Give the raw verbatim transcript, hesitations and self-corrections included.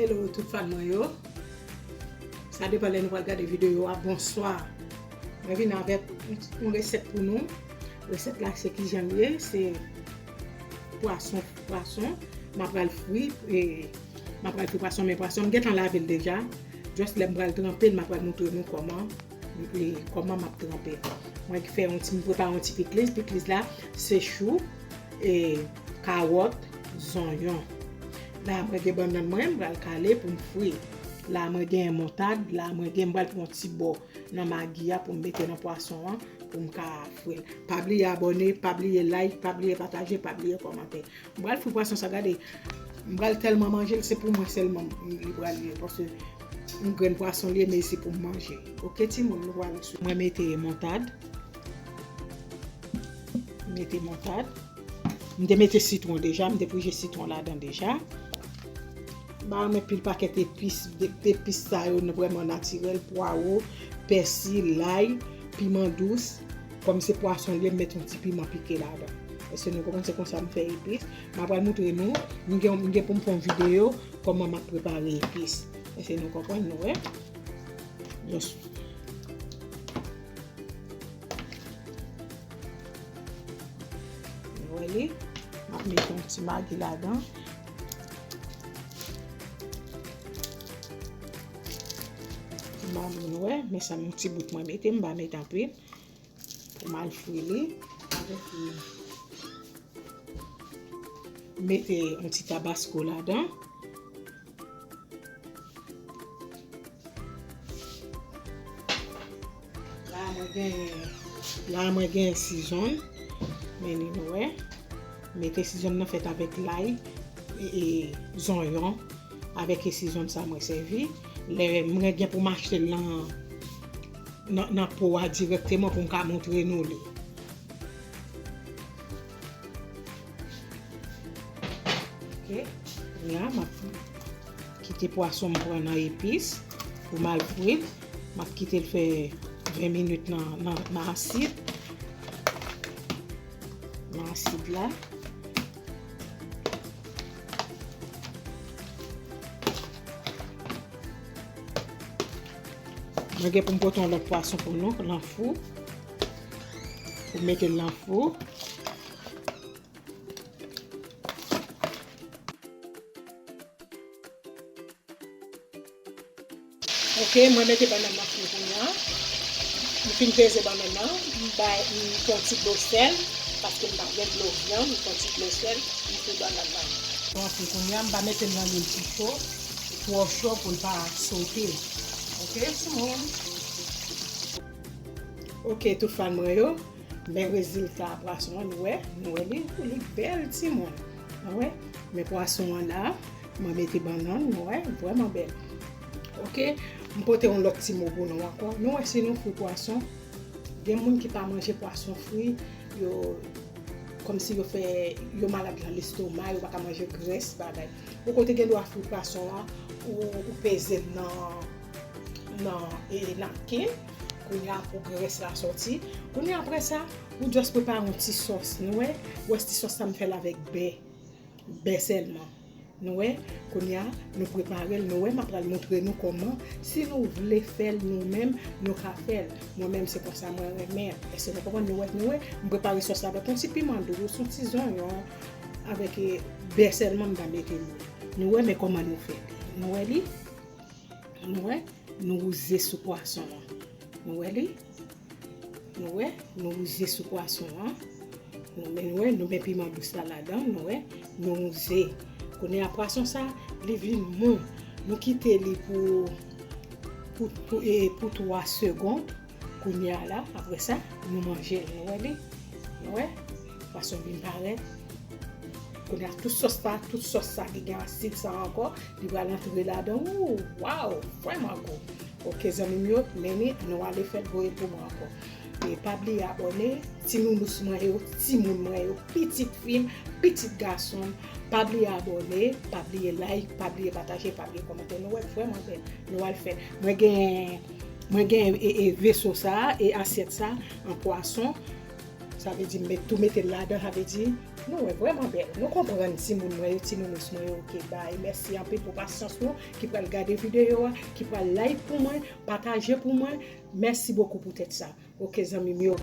Hello tout fan mwen yo. Sa depann lè nou pral gade videyo a. Bonswa. Mwen vin avèk yon, yon resèt pou nou. Resèt la se kijan l ye, se pwason, pwason. M ap pral fri, e, m ap pral fri pwason, men pwason m gentan lave l deja. Just lè m pral tranpe l, m ap pral montre nou kòman, e, kòman m ap tranpe l. Mwen fè yon ti, m prepare yon ti pikliz. Pikliz la, se chou, e, kawòt, zonyon. La mwen gen bannann mwen, m pral kale pou m fri. La mwen gen montad, la mwen gen, m pral pran yon ti bò nan magi a pou m mete nan pwason an, pou m ka fri l. Pa bliye abòne, pa bliye like, pa bliye pataje, pa bliye kòmante. M pral fri pwason sa, gade. M pral tèlman manje l, se pou mwen sèlman li pral ye, paske yon grenn pwason li ye, men se pou m manje. Oke, timoun, nou pral sou. Mwen mete montad. Mete montad. M te mete sitwon deja, m te prije sitwon ladan deja. M pa renmen pil pakèt epis, de- epis sa yo vrèman natirèl, pwawo, pèsi, lay, piman dous. Kòm se pwason li ye, m met yon ti piman pike ladan. Èske nou konprann? Se konsa m fè epis. M ap pral montre nou, m gen, m gen pou m fè yon videyo kòman m ap prepare epis. Èske nou konprann? Nou wè? Just Nou wè li, m ap mete yon ti magi ladan. Ti magi, nou wè, men sa yon ti bout mwen mete, m pa mete anpil. Pou m al fri li avèk, mete yon ti tabasko ladan. La mwen gen, la mwen gen sizonn. Men li nou wè. Mete sizonn nan fèt avèk lay, e, e, zonyon, avèk e sizonn sa mwen sèvi. Lè mwen gen pou m achte l nan, nan, nan po a dirèkteman pou m ka montre nou li. Oke. Kounye a, m ap kite pwason m pran nan epis pou m al fri l. M ap kite l fè ven minit nan, nan, nan asid. Nan asid la. Mwen gen pou m pote yon lòt pwason pou nou, nan fou. Pou m mete l nan fou. Oke, mwen mete bannann nan fri kounye a. M fin peze bannann nan, m bay, m pran ti dlo sèl, paske m pa gen dlo vyann, m pran ti dlo sèl, m fri bannann nan. Bon, fri kounye a, m pa mete l nan lwil ki cho, twò cho pou l pa sote. Oke, timoun? Oke, tout fan mwen yo. Men rezilta pwason an, nou wè, nou wè li, li bèl timoun. Nou wè, men pwason an la, mwen mete bannann, nou wè, vrèman bèl. Oke, m pote yon lòt ti mo pou nou ankò. Nou wè, si nou fri pwason, gen moun ki pa manje pwason fri, yo, kòmsi yo fè, yo malad nan lestoma, yo pa ka manje grès, bagay. Ou kote gen dwa fri pwason an, ou, ou peze l nan, nan, e, napkin. Kounye a pou grès la sòti. Kounye a apre sa, ou just prepare yon ti sòs. Nou wè, ou wè ti sòs sa m fè l avèk bè. Bè sèlman. Nou wè, kounye a, nou prepare l. Nou wè, m ap pral montre nou kòman. Si nou vle fè l nou menm, nou ka fè l. Mwen menm, se konsa mwen renmen. Èske nou konprann? Nou wè, nou wè, m prepare sòs la avèk yon ti piman dous, yon ti zonyon, avèk, e, bè sèlman m pa mete lwil. Nou wè, men kòman nou fè li. Nou wè li? Nou wè? Nou wouze sou pwason an. Nou wè li? Nou wè? Nou wouze sou pwason an. Nou, men nou wè, nou met piman dous la ladan, nou wè? Nou wouze. Kounye a pwason sa, li vin mou. Nou kite li pou, pou, pou, e, pou twa segonn. Kounye a la, apre sa, nou manje l, nou wè li? Nou wè? Pwason vin parèt. Kounye a, tout sòs sa, tout sòs sa ki gen asid sa ankò, li pral antre ladan. Wou, waw, vrèman gou. Oke, zanmi m yo, men li, nou ale fè l voye pou mwen ankò. E pa bliye abòne, ti nounous mwen yo, timoun mwen yo, pitit fi m, pitit gason m, pa bliye abòne, pa bliye like, pa bliye pataje, pa bliye kòmante. Nou wè, vrèman bèl. Nou al fè. Mwen gen, mwen gen, e, e, veso sa, e asyèt sa, an pwason. Sa vle di, m met, tou mete l ladan, sa vle di, Nou wè vrèman bèl. Nou konprann timoun mwen yo, ti nounous mwen yo, oke, bay. Mèsi anpil pou pasyans nou ki pral gade videyo a, ki pral like pou mwen, pataje pou mwen. Mèsi bokou pou tèt sa. Oke, zanmi m yo.